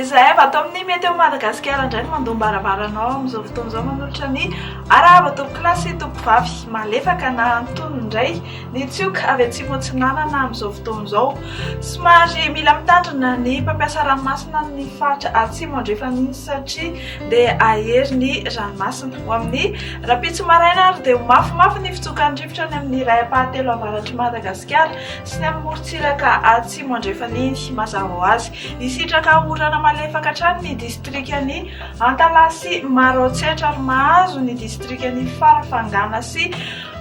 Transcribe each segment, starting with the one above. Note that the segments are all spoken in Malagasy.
Izahay avy ato amin'ny Météo Madagasikara indray no mandoam-baravaranao amin'izao fotoana izao manolotra ny arahaba tompokolahy sy tompokovavy malefaka na antonony indray ny tsioka avy atsimo atsinanana amin'izao fotoana izao. Somary mila mitandrina ny mpampiasa ranomasina amin'ny faritra atsimo andrefana iny satria dia hahery ny ranomasina. Ho amin'ny rahampitso maraina ary dia ho mafimafy ny fitsokan'ny rivotra any amin'ny iray ampahatelo avaratr'i Madagasikara sy ny amin'ny morontsiraka atsimo andrefana iny mazava ho azy. Hisitraka orana malefaka hatrany ny distrikan'i Antalaha sy Maroantsetra ary mahazo ny distrikan'i Farafangana sy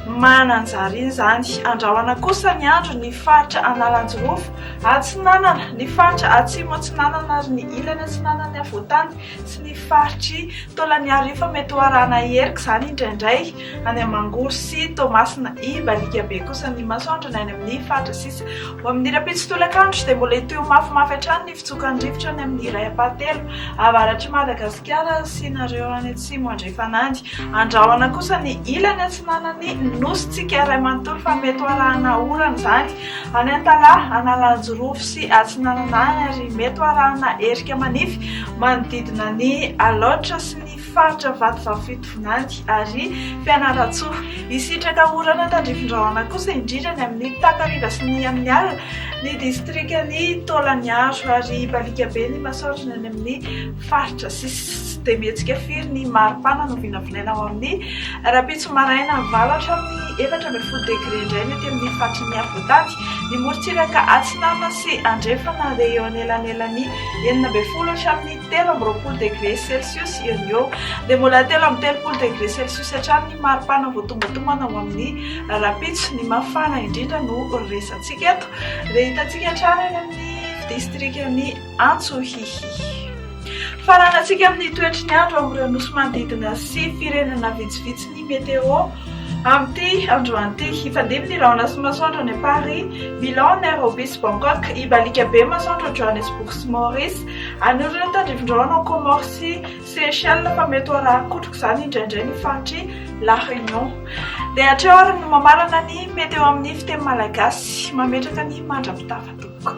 Mananjary iny izany. Andrahona kosa ny andro ny faritra Analanjirofo, Atsinanana, ny faritra Atsimo Atsinanana ary ny ilany atsinanan'ny afovoantany sy ny faritr'i Taolagnaro io fa mety ho arahana herika izany indraindray any Mangoro sy Toamasina I. Baliaka be kosa ny masoandro ny any amin'ny faritra sisa. Ho amin'ny rahampitso tolakandro dia mbola hitohy ho mafimafy hatrany ny fitsokan'ny rivotra any amin'ny iray ampahatelo avaratr'i Madagasikara sy nareo any atsimo andrefana any. Andrahona kosa ny ilany atsinanan'ny nosintsika iray manontolo fa mety ho arahana orana izany any Antalaha, Analanjirofo sy Atsinanana any ary mety ho arahana erika manify manodidina ny Alaotra sy ny faritra Vatovavy Fitovinany ary Fianarantsoa. Hisitraka orana tandrifin-drahona kosa indrindra ny amin'ny takariva sy ny amin'ny alina ny distrikan'i Taolagnaro ary hibaliaka be ny masoandro ny any amin'ny faritra sisa. Tsy dia mihetsika firy ny maripana no vinavinaina ao amin'ny rahampitso maraina valo hatramin'ny 14 degre indray ny aty amin'ny faritry ny afovoantany. Ny morontsiraka atsinanana sy andrefana dia eo anelanelan'ny 16 hatramin'ny 23 degre celsius eo no eo. Dia mbola 33 degre celsius hatrany ny maripana voatombantombana ao amin'ny rahampitso. Ny mafana indrindra no resatsika eto. Dia hitantsika hatrany any amin'ny distrikan'i Antsohihy. Faranantsika amin'ny toetry ny andro amin'ireo nosy manodidina sy firenena vitsivitsy ny météo amin'ity androany ity. Hifandimby ny rahona sy masoandro any Paris, Milan, Nairobi sy Bangkok. Hibaliaka be masoandro ao Johannesburg sy Maurice. Hanorina tandrifin-drahona ao Comores sy Seychelles fa mety ho arahan-kotroka izany indraindray ny faritr'i La Réunion. Dia hatreo ary no mamarana ny météo amin'ny fiteny malagasy. Mametraka ny mandra-pitafa tompoko.